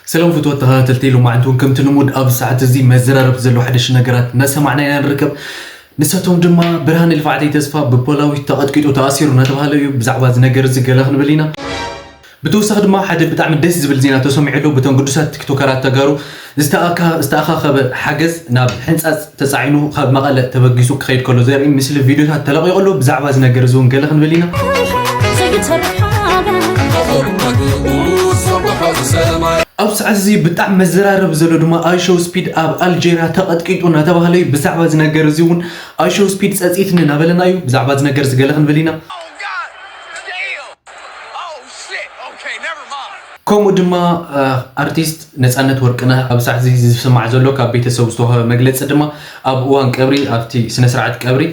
ሰላም ፍትወት ተኸታተልቲ፣ ሎማዓንቲ እውን ከምቲ ልሙድ ኣብ ሰዓት እዚ መዘራረብ ዘሎ ሓደሽ ነገራት እናሰማዕና ኢና ንርከብ። ንሳቶም ድማ ብርሃን ልፍዓተይ ተስፋ ብፖላዊት ተቐጥቂጡ ተኣሲሩ እናተባህለ እዩ። ብዛዕባ እዚ ነገር እዚ ገለ ክንብል ኢና። ብተወሳኺ ድማ ሓደ ብጣዕሚ ደስ ዝብል ዜና ተሰሚዑ ኣሎ። ብቶም ግዱሳት ቲክቶከራት ተጋሩ ዝተኣካ-፣ ዝተኣኻኸበ ሓገዝ ናብ ሕንጻጽ ተጻዒኑ ካብ መቐለ ተበጊሱ ክኸይድ ከሎ ዘርኢ ምስሊ ቪድዮታት ተለቒቑ ኣሎ። ብዛዕባ እዚ ነገር እዚ እውን ገለ ክንብል ኢና። ኣብ ሰዓት እዚ ብጣዕሚ መዘራረቢ ዘሎ ድማ ኣይሾው ስፒድ ኣብ ኣልጄርያ ተቐጥቂጡ እናተባህለ እዩ። ብዛዕባ እዚ ነገር እዚ እውን ኣይሾው ስፒድ ጸጺትኒ እናበለና እዩ። ብዛዕባ እዚ ነገር እዚ ገለ ክንብል ኢና። ከምኡ ድማ ኣርቲስት ነፃነት ወርቅነህ ኣብ ሰዓት እዚ ዝስማዕ ዘሎ ካብ ቤተሰቡ ዝተዋህበ መግለፂ ድማ ኣብ እዋን ቀብሪ ኣብቲ ስነ ስርዓት ቀብሪ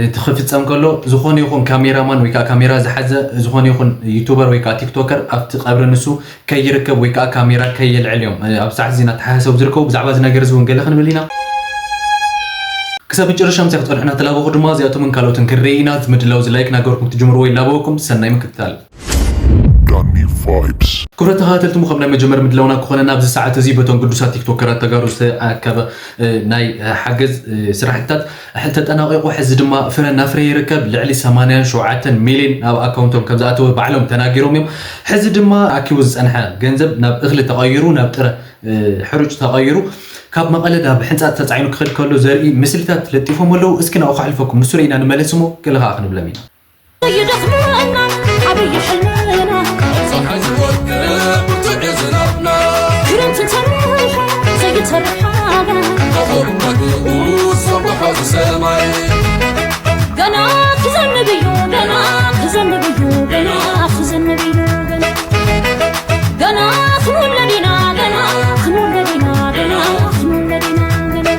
እቲ ክፍፀም ከሎ ዝኾነ ይኹን ካሜራማን ወይ ከዓ ካሜራ ዝሓዘ ዝኾነ ይኹን ዩቱበር ወይ ከዓ ቲክቶከር ኣብቲ ቀብሪ ንሱ ከይርከብ ወይ ከዓ ካሜራ ከየልዕል እዮም ኣብ ሰዓት እዚ እናተሓሳሰቡ ዝርከቡ። ብዛዕባ እዚ ነገር እዚ እውን ገለ ክንብል ኢና። ክሳብ መጨረሻ ምሳይ ክትፀንሑ እናተላበኹ ድማ እዚኣቶምን ካልኦትን ክንርኢ ኢና። እዚ ምድላው እዚ ላይክ እናገበርኩም ትጅምርዎ ይላበወኩም። ሰናይ ምክትታል። ዳኒ ቫይብስ። ክቡራት ተኸታተልቲ፣ ከም ናይ መጀመር ምድላውና ክኾነና ኣብዚ ሰዓት እዚ በቶም ግዱሳት ቲክቶከራት ተጋሩ ዝተኣከበ ናይ ሓገዝ ስራሕትታት ተጠናቂቑ ሕዚ ድማ ፍረ እናፍረየ ይርከብ። ልዕሊ ሰማንያን ሸውዓተን ሚልዮን ናብ ኣካውንቶም ከም ዝኣተወ ባዕሎም ተናጊሮም እዮም። ሕዚ ድማ ኣኪቡ ዝፀንሐ ገንዘብ ናብ እኽሊ ተቐይሩ ናብ ጥረ ሕሩጭ ተቐይሩ ካብ መቐለ ናብ ሕንፃፅ ተፃዒኑ ክኸድ ከሎ ዘርኢ ምስልታት ለጢፎም ኣለዉ። እስኪ ናብኡ ከሕልፈኩም፣ ንሱ ርኢና ንመለስ እሞ ገለ ከዓ ክንብለም ኢና። ይደኽመና ዓብዪ ሕልምና። ፀሓይ ዝወቅዕ ብርቱዕ ዝናብና። ክረምቲ ተሪሑ ዘይተርፍ ሓጋይ። ኣቦ መግኡ ሰማይ። ገና ክዘንብ እዩ፣ ገና ክዘንብ እዩ፣ ገና ክዘንብ እዩ፣ ገና። ገና ክንውለድ ኢና፣ ገና ክንውለድ ኢና፣ ገና ክንውለድ ኢና፣ ገና።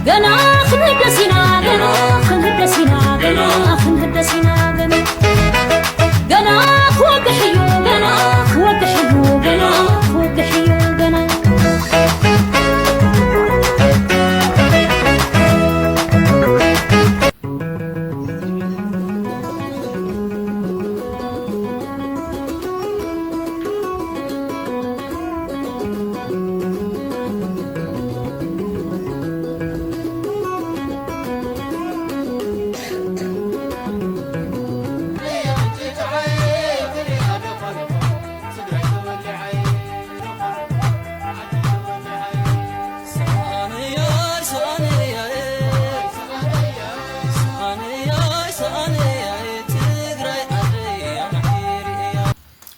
ገና ክንህደስ ኢና፣ ገና ክንህደስ ኢና፣ ገና ክንህደስ ኢና፣ ገና። ገና ክወግሕ እዩ፣ ገና ክወግሕ እዩ፣ ገና ክወግሕ እዩ፣ ገና።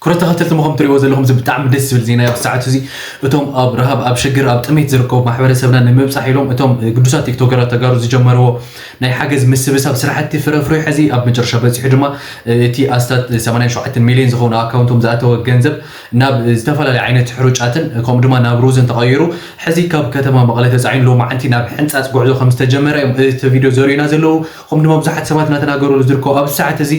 ክቡራት ተኸታተልቲ፣ ከም ትሪእዎ ዘለኹም እዚ ብጣዕሚ ደስ ዝብል ዜና እዩ። ኣብ ሰዓት እዚ እቶም ኣብ ረሃብ፣ ኣብ ሽግር፣ ኣብ ጥሜት ዝርከቡ ማሕበረሰብና ንምብፃሕ ኢሎም እቶም ግዱሳት ቲክቶከራት ተጋሩ ዝጀመርዎ ናይ ሓገዝ ምስብሳብ ስራሕቲ ፍረ ፍሪዩ ሕዚ ኣብ መጨረሻ በፂሑ ድማ እቲ ኣስታት ሰማንያን ሸውዓተን ሚልዮን ዝኸውን ኣካውንቶም ዝኣተወ ገንዘብ ናብ ዝተፈላለዩ ዓይነት ሕሩጫትን ከምኡ ድማ ናብ ሩዝን ተቐይሩ ሕዚ ካብ ከተማ መቐለ ተፃዒኑ ሎማዓንቲ ናብ ሕንፃፅ ጉዕዞ ከም ዝተጀመረ እዮም እቲ ቪድዮ ዘርእዩና ዘለዉ። ከምኡ ድማ ብዙሓት ሰባት እናተናገሩሉ ዝርከቡ ኣብ ሰዓት እዚ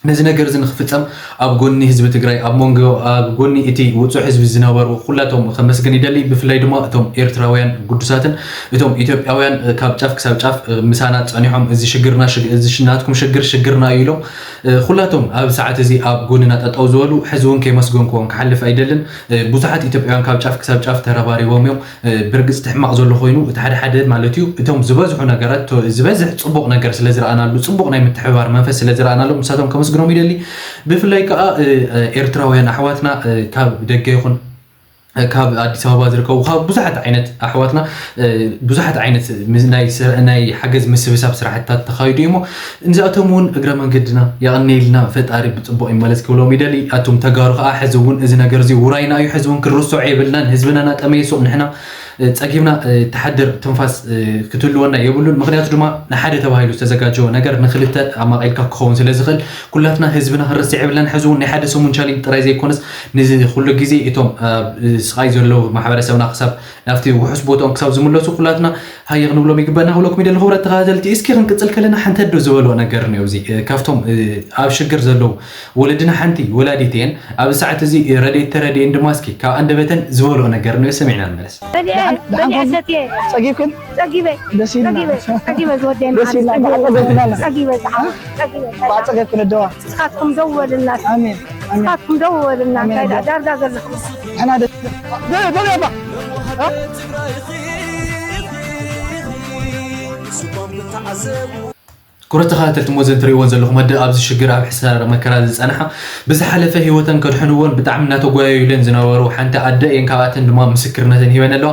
ነዚ ነገር እዚ ንክፍፀም ኣብ ጎኒ ህዝቢ ትግራይ፣ ኣብ መንጎ፣ ኣብ ጎኒ እቲ ውፁዕ ህዝቢ ዝነበሩ ኩላቶም ከመስግን ይደሊ። ብፍላይ ድማ እቶም ኤርትራውያን ግዱሳትን እቶም ኢትዮጵያውያን፣ እ፣ ካብ ጫፍ ክሳብ ጫፍ፣ እ፣ ምሳና ጸኒሖም፣ እዚ ሽግርና ሽግ-፣ እዚ ሽ-፣ ናትኩም ሽግር ሽግርና እዩ ኢሎም፣ እ፣ ኩላቶም ኣብ ሰዓት እዚ ኣብ ጎንና ጠጠው ዝበሉ፣ ሕዚ እውን ከየመስገንኩዎም ክሓልፍ ኣይደልን። እ፣ ብዙሓት ኢትዮጵያውያን ካብ ጫፍ ክሳብ ጫፍ ተረባሪቦም እዮም። እ፣ ብርግጽ እቲ ሕማቕ ዘሎ ኮይኑ፣ እቲ ሓደ ሓደ ማለት እዩ፣ እቶም ዝበዝሑ ነገራት፣ እቶ-፣ ዝበዝሕ ጽቡቕ ነገር ስለ ዝረኣናሉ፣ ጽቡቕ ናይ ምትሕብባር መንፈስ ስለ ዝረኣናሉ፣ ንሳቶም ከመስግኖም ይደሊ። ብፍላይ ከኣ፣ እ፣ እ፣ ኤርትራውያን ኣሕዋትና፣ እ፣ ካብ ደገ ይኹን፣ እ፣ ካብ ኣዲስ ኣበባ ዝርከቡ፣ ካብ ብዙሓት ዓይነት ኣሕዋትና፣ እ፣ ብዙሓት ዓይነት ምስ-፣ ናይ ስራ-፣ ናይ ሓገዝ ምስብሳብ ስራሕትታት ተኻይዱ እዩ እሞ፣ ንዚኣቶም እውን እግረ መንገድና የቐንየልና፣ ፈጣሪ ብጽቡቕ ይመለስ ክብሎም ይደሊ። ኣቱም ተጋሩ ከኣ፣ ሕዚ እውን እዚ ነገር እዚ ውራይና እዩ፣ ሕዚ እውን ክንርስዖ የብልናን። ህዝብና እናጠመየ ሱቕ ንሕና ጸጊብና፣ እ፣ ትሓድር ትንፋስ፣ እ፣ ክትህልወና የብሉን። ምኽንያቱ ድማ ንሓደ ተባሂሉ ዝተዘጋጀወ ነገር ንኽልተ ኣማቒልካ ክኸውን ስለ ዝኽእል፣ ኩላትና ህዝብና ክንርስዕ የብልናን። ሕዚ እውን ናይ ሓደ ሰሙን ቻሌንጅ ጥራይ ዘይኮነስ፣ ንዚ ኩሉ ግዜ እቶም ኣብ፣ እ፣ ስቓይ ዘለዉ ማሕበረሰብና ክሳብ ናብቲ ውሑስ ቦትኦም ክሳብ ዝምለሱ ኩላትና ሃየ ክንብሎም ይግበና ክብለኩም ይደሊ። ክቡራት ተኸታተልቲ፣ እስኪ ክንቅጽል ከለና ሓንቲ ኣዶ ዝበልኦ ነገር እኒኦ። እዚ፣ እ፣ ካብቶም፣ እ፣ ኣብ ሽግር ዘለዉ ወለድና ሓንቲ ወላዲት እየን። ኣብዚ ሰዓት እዚ ረድኤት ተረድኤን ድማ እስኪ ካብ ኣንደበተን ዝበልኦ ነገር ንሰሚዕና ንመለስ። በሊዐ፣ ደሓን፣ ደሓን በሊዐ ኮንኩም? ሰትየ። ጸጊብክን? ጸጊበ፣ ደስ ኢልና። ጸጊበ፣ ጸጊበ ዝወደይ ደስ ኢልና። መዓር፣ በዓል ጸጊበ። ጸገብክን ኣላ። ጸጊበ፣ ጸዓት፣ አ? ጸጊበ። በዓል ጸገብክን ኣደዋ። ንስኻትኩም ደው በሉላት። ኣሜን። ንስኻትኩም ደው በሉ እናንታይ ደኣ ዳርጋ ዘለኹም። ንሕና ደ- በል- በል ያባ። ክቡራት ተኸታተልቲ፣ እሞ እዘን ትርእይወን ዘለኹም ኣደ ኣብዚ ሽግር ኣብ ሕሳር መከራ ዝጸንሓ ብዝሓለፈ ህይወተን ከድሕንወን ብጣዕሚ እናተጓየዩለን ዝነበሩ ሓንቲ ኣደ እየን። ካብኣተን ድማ ምስክርነተን ሂበን ኣለዋ።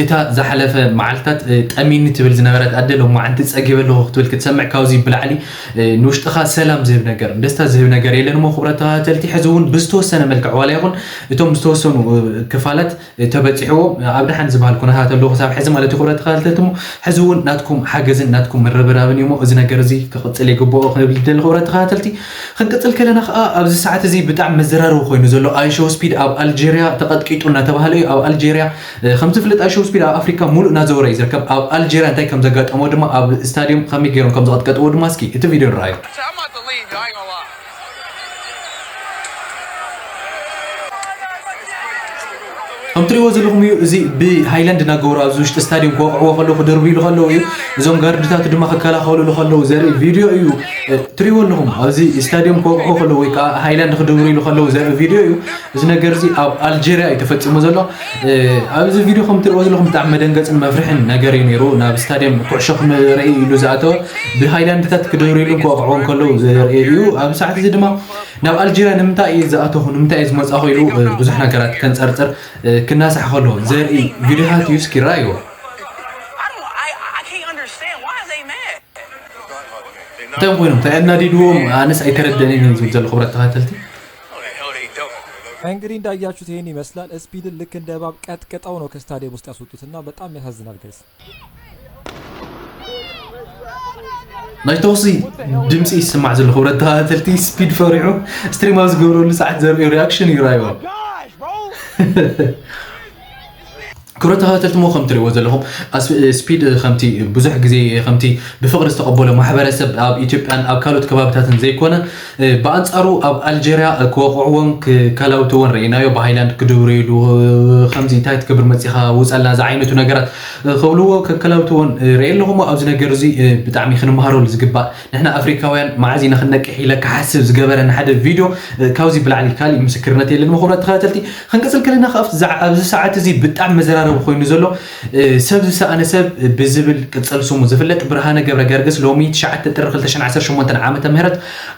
እታ ዝሓለፈ መዓልታት እ፣ ጠሚኒ ትብል ዝነበረት ኣደ ሎማዓንቲ ጸጊበ ኣለኹ ክትብል ክትሰምዕ ካብዚ ብላዕሊ እ፣ ንውሽጥኻ ሰላም ዝህብ ነገር ደስታ ዝህብ ነገር የለን። እሞ ክቡራት ተኸታተልቲ ሕዚ እውን ብዝተወሰነ መልክዕ ዋላ ይኹን እቶም ዝተወሰኑ እ፣ ክፋላት ተበፂሕዎም ኣብ ደሓን ዝበሃል ኩነታት ኣለዉ ክሳብ ሕዚ ማለት እዩ። ክብረት ተኸታተልቲ እሞ ሕዚ እውን ናትኩም ሓገዝን ናትኩም ምርብራብን እዩ እሞ እዚ ነገር እዚ ክቕፅል ይግብኦ ክንብል ደሊ ክብረት ተኸታተልቲ። ክንቅፅል ከለና ከዓ ኣብዚ ሰዓት እዚ ብጣዕሚ መዘራረቢ ኮይኑ ዘሎ ኣይሾው ስፒድ ኣብ ኣልጀርያ ተቐጥቂጡ እናተባህለ እዩ። ኣብ ኣልጀርያ እ፣ ከም ዝፍለጥ ኣይሾው ስፒድ ኣብ ኣፍሪካ ሙሉእ እናዘወረ እዩ ዝርከብ። ኣብ ኣልጀርያ እንታይ ከም ዘጋጠሞ ድማ ኣብ ስታዲየም ከመይ ገይሮም ከም ዝቐጥቀጥዎ ድማ እስኪ እቲ ቪድዮ ንረኣዩ። ከም ትሪእዎ ዘለኹም እዩ። እዚ ብሃይላንድ እናገበሩ ኣብዚ ውሽጢ ስታዲየም ክወቕዕዎ ከለዉ ክድርብይሉ ከለዉ እዩ። እዞም ጋርድታት ድማ ክከላኸሉሉ ከለዉ ዘርኢ ቪድዮ እዩ። እ፣ ትሪእዎ ኣለኹም ኣብዚ ስታዲየም ክወቕዕዎ ከለዉ ወይ ከዓ ሃይላንድ ክድብርይሉ ከለዉ ዘርኢ ቪድዮ እዩ። እዚ ነገር እዚ ኣብ ኣልጀርያ እዩ ተፈፂሙ ዘሎ። እ፣ ኣብዚ ቪድዮ ከም ትሪእዎ ዘለኹም ብጣዕሚ መደንገፅን መፍርሕን ነገር እዩ ነይሩ። ናብ ስታዲየም ኩዕሾ ክንርኢ ኢሉ ዝኣተወ ብሃይላንድታት ክድብርይሉን ክወቕዕዎን ከለዉ ዘርኢ እዩ። ኣብዚ ሰዓት እዚ ድማ ናብ ኣልጀርያ ንምንታይ እየ ዝኣተኹ ንምንታይ እየ ዝመፃኹ ኢሉ እ፣ ብዙሕ ነገራት ከንፀርፅር እ፣ ክናሳሕ ከሎ ዘርኢ ቪድዮታት እዩ። እስኪ ረኣይዎ። I don't. I. I can't understand. Why is they mad? እንታይ ኮይኖም እንታይ ኣናዲድዎም ኣነስ ኣይተረደእንን እዩ ዝብል ዘሎ ክብረት ተኸታተልቲ። Oh, the hell they don't. እንግዲህ እንዳያችሁት ይህን ይመስላል። ስፒድን ልክ እንደ እባብ ቀጥቅጠው ነው ከስታዲየም ውስጥ ያስወጡት እና በጣም ያሳዝናል ጋይስ። ናይ ተኹሲ ድምፂ ይስማዕ ዘሎ ክብረት ተኸታተልቲ። ስፒድ ፈሪሑ ስትሪም ኣብ ዝገብረሉ ሰዓት ዘርእዩ ሪያክሽን እዩ። ረኣይዎ። ክብረት ተኸታተልቲ እሞ ከም ትሪእዎ ዘለኹም ኣስ- ስፒድ ከምቲ ብዙሕ ግዜ ከምቲ ብፍቕሪ ዝተቐበሎ ማሕበረሰብ ኣብ ኢትዮጵያን ኣብ ካልኦት ከባብታትን ዘይኮነ እ፣ ብኣንፃሩ ኣብ ኣልጀርያ እ፣ ክወቕዕዎን ክከላውትዎን ርኢናዮ። ብሃይላንድ ክድብርይሉ እ፣ ከምዚ እንታይ ትገብር መፂኻ ውፀልና ዝዓይነቱ ነገራት እ፣ ክብልዎ ከከላውትዎን እ፣ ርኢ ኣለኹ። እሞ ኣብዚ ነገር እዚ እ፣ ብጣዕሚ ክንመሃረሉ ዝግባእ ንሕና ኣፍሪካውያን መዓዝ ኢና ክንነቅሕ ኢለ ክሓስብ ዝገበረኒ ሓደ ቪድዮ እ፣ ካብዚ ብላዕሊ ካሊእ ምስክርነት የለን። ክቡራት ተኸታተልቲ ክንቅፅል ከለና ከዓ ኣብቲ ዛ- ኣብዚ ሰዓት እዚ ብጣዕሚ መዘራረቢ ኮይኑ ዘሎ እ፣ ሰብ ዝሰኣነ ሰብ ብዝብል ቅፅል ስሙ ዝፍለጥ ብርሃነ ገብረ ገርግስ ሎሚ ትሽዓተ ጥሪ ክልተ ሽሕን ዓሰርተ ሸሞንተን ዓመተ ምህረት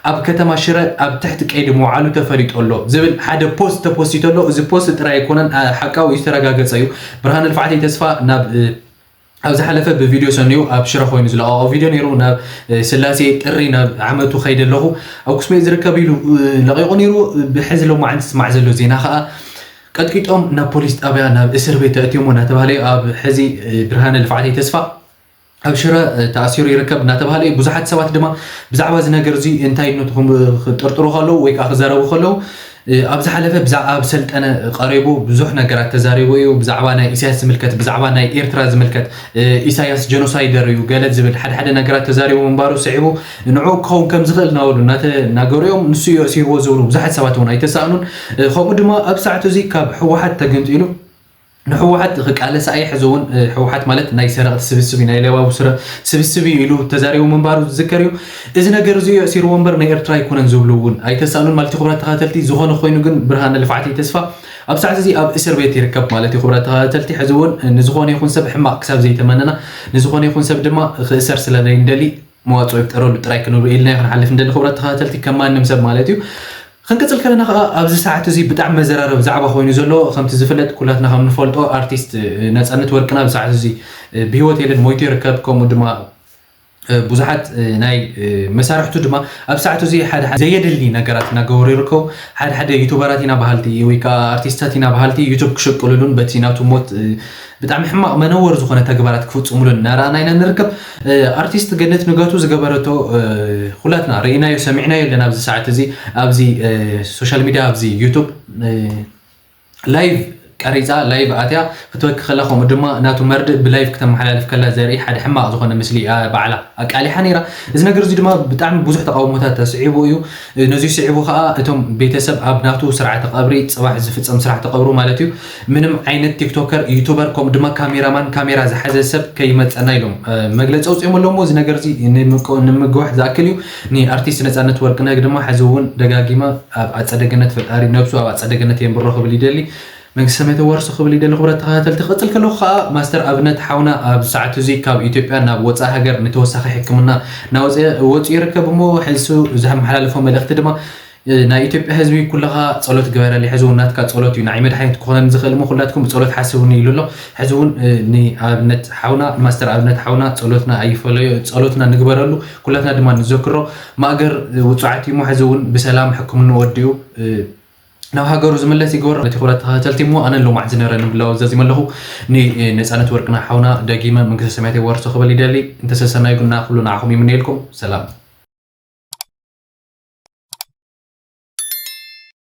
ኣብ ከተማ ሽረ ኣብ ትሕቲ ቀይዲ ምውዓሉ ተፈሊጡ ኣሎ ዝብል ሓደ ፖስት ተፖስቲቱ ኣሎ። እዚ ፖስት ጥራይ ኣይኮነን፣ ኣ፣ ሓቃዊ እዩ፣ ዝተረጋገፀ እዩ። ብርሃነ ልፍዓተይ ተስፋ ናብ እ፣ ኣብ ዝሓለፈ ብቪድዮ ሰኒዩ ኣብ ሽረ ኮይኑ ዝለቐቖ ቪድዮ ነይሩ። ናብ እ፣ ስላሴ ጥሪ ናብ ዓመቱ ከይደ ኣለኹ ኣብ ኩስሜ ዝርከብ ኢሉ እ፣ ለቒቑ ነይሩ። ብሕዚ ሎማዓንቲ ዝስማዕ ዘሎ ዜና ከዓ ቀጥቂጦም ናብ ፖሊስ ጣብያ ናብ እስር ቤት ተእትዮም እናተባህለ እዩ። ኣብ ሕዚ እ፣ ብርሃነ ልፍዓተይ ተስፋ ኣብ ሽረ እ፣ ተኣሲሩ ይርከብ እናተባህለ እዩ። ብዙሓት ሰባት ድማ ብዛዕባ እዚ ነገር እዚ እንታይነቱ ክም- ክጥርጥሩ ከለዉ ወይ ከዓ ክዛረቡ ከለዉ እ፣ ኣብ ዝሓለፈ ብዛዕባ ኣብ ሰልጠነ ቀሪቡ ብዙሕ ነገራት ተዛሪቡ እዩ። ብዛዕባ ናይ ኢሳያስ ዝምልከት፣ ብዛዕባ ናይ ኤርትራ ዝምልከት እ፣ ኢሳያስ ጀኖሳይደር እዩ ገለ ዝብል ሓደ ሓደ ነገራት ተዛሪቡ ምንባሩ ስዒቡ ንዕኡ ክኸውን ከም ዝኽእል እናበሉ እናተናገሩ እዮም። ንሱ እዩ ኣሲርዎ ዝብሉ ብዙሓት ሰባት እውን ኣይተሳእኑን። እ፣ ከምኡ ድማ ኣብ ሰዓቱ እዚ ካብ ህወሓት ተገንጢሉ ንህወሓት ክቃለስ ኣየ ሕዚ እውን እ፣ ህወሓት ማለት ናይ ሰረቕቲ ስብስብ እዩ፣ ናይ ሌባዊ ስረ ስብስብ እዩ ኢሉ ተዛሪቡ ምንባሩ ዝዝከር እዩ። እዚ ነገር እዚ እዩ ኣሲርዎ እምበር ናይ ኤርትራ ኣይኮነን ዝብሉ እውን ኣይተሳእኑን ማለት እዩ። ክቡራት ተኸታተልቲ ዝኾነ ኮይኑ ግን ብርሃነ ልፍዓተይ ተስፋ ኣብ ሰዓት እዚ ኣብ እስር ቤት ይርከብ ማለት እዩ። ክቡራት ተኸታተልቲ ሕዚ እውን ንዝኾነ ይኹን ሰብ ሕማቕ ክሳብ ዘይተመነና ንዝኾነ ይኹን ሰብ ድማ ክእሰር ስለ ዘይንደሊ መዋፅኦ ይፍጠረሉ ጥራይ ክንብል ኢልና ክንሓልፍ እንደሊ ክቡራት ተኸታተልቲ ከም ማንም ሰብ ማለት እዩ። ክንቅፅል ከለና ከዓ ኣብዚ ሰዓት እዚ ብጣዕሚ መዘራረቢ ዛዕባ ኮይኑ ዘሎ ከምቲ ዝፍለጥ ኩላትና ከም ንፈልጦ ኣርቲስት እ፣ ነፃነት ወርቅና ኣብዚ ሰዓት እዚ እ፣ ብህይወት የለን ሞይቱ ይርከብ። ከምኡ ድማ እ፣ ብዙሓት እ፣ ናይ እ፣ መሳርሕቱ ድማ ኣብ ሰዓት እዚ ሓደ ሓደ ዘየድሊ ነገራት እናገበሩ ይርከቡ። ሓደ ሓደ ዩቱበራት ኢና በሃልቲ ወይ ከዓ ኣርቲስታት ኢና በሃልቲ ዩቱብ ክሸቅልሉን በቲ ናቱ ሞት እ፣ ብጣዕሚ ሕማቕ መነወር ዝኾነ ተግባራት ክፍፅሙሉ እናረኣና ኢና ንርከብ። እ፣ ኣርቲስት ገነት ንጋቱ ዝገበረቶ እ፣ ኩላትና ርኢናዮ ሰሚዕናዮ ኣለና። ኣብዚ ሰዓት እዚ ኣብዚ እ፣ ሶሻል ሚድያ ኣብዚ ዩቱብ እ፣ ላይቭ ቀሪፃ ላይቭ ኣትያ ክትበኪ ከላ፣ ከምኡ ድማ ናቱ መርድእ ብላይቭ ክተመሓላልፍ ከላ ዘርኢ ሓደ ሕማቕ ዝኾነ ምስሊ እያ ባዕላ ኣቃሊሓ ነይራ። እዚ ነገር እዚ ድማ ብጣዕሚ ብዙሕ ተቃውሞታት ተስዒቡ እዩ። ነዚ ስዒቡ ከዓ እቶም ቤተሰብ ኣብ ናቱ ስርዓተ ቀብሪ፣ ፅባሕ ዝፍፀም ስርዓተ ቀብሩ ማለት እዩ፣ ምንም ዓይነት ቲክቶከር፣ ዩቱበር ከምኡ ድማ ካሜራማን፣ ካሜራ ዝሓዘ ሰብ ከይመፀና ኢሎም መግለፂ ኣውፅኦም ኣለዎ። እዚ ነገር እዚ ንምግዋሕ ዝኣክል እዩ። ንኣርቲስት ነፃነት ወርቅነህ ድማ ሕዚ እውን ደጋጊመ ኣብ ኣፀደ ገነት ፈጣሪ ነብሱ ኣብ ኣፀደ ገነት የንብሮ ክብል ይደሊ። መንግስተ ሰማይ ተዋርሶ ክብል ይደሊ። ክቡራት ተኸታተልቲ፣ ክቕፅል ከለኹ ከዓ ማስተር ኣብነት ሓውና ኣብ ሰዓቱ እዚ ካብ ኢትዮጵያ ናብ ወፃኢ ሃገር ንተወሳኺ ሕክምና እናወፀ ወፂኡ ይርከብ እሞ፣ ሕዚ እዚ ዝመሓላለፎ መልእኽቲ ድማ ናይ ኢትዮጵያ ህዝቢ ኩልኻ ጸሎት ግበረለይ። ሕዚ እውን ናትካ ጸሎት እዩ ንዓይ መድሓኒት ክኾነኒ ዝኽእል እሞ፣ ኩላትኩም ብጸሎት ሓስቡኒ ኢሉ ኣሎ። ሕዚ እውን ንኣብነት ሓውና፣ ማስተር ኣብነት ሓውና ጸሎትና ኣይፈለዮ፣ ጸሎትና ንግበረሉ፣ ኩላትና ድማ ንዘክሮ። ማእገር ውጹዓት እዩ እሞ፣ ሕዚ እውን ብሰላም ሕክምንኡ ወዲኡ ናብ ሃገሩ ዝምለስ ይግበሮ። ነቲ ክብረት ተኸታተልቲ እሞ፣ ኣነን ሎማዕ ዝነበረ ንብላው ዘዚመ ኣለኹ። ንነጻነት ወርቅና ሓውና ደጊመ መንግስተ ሰማያት የዋርሶ ክብል ይደሊ። እንተሰሰናይ ጉና ኩሉ ንዓኹም ይምነየልኩም። ሰላም።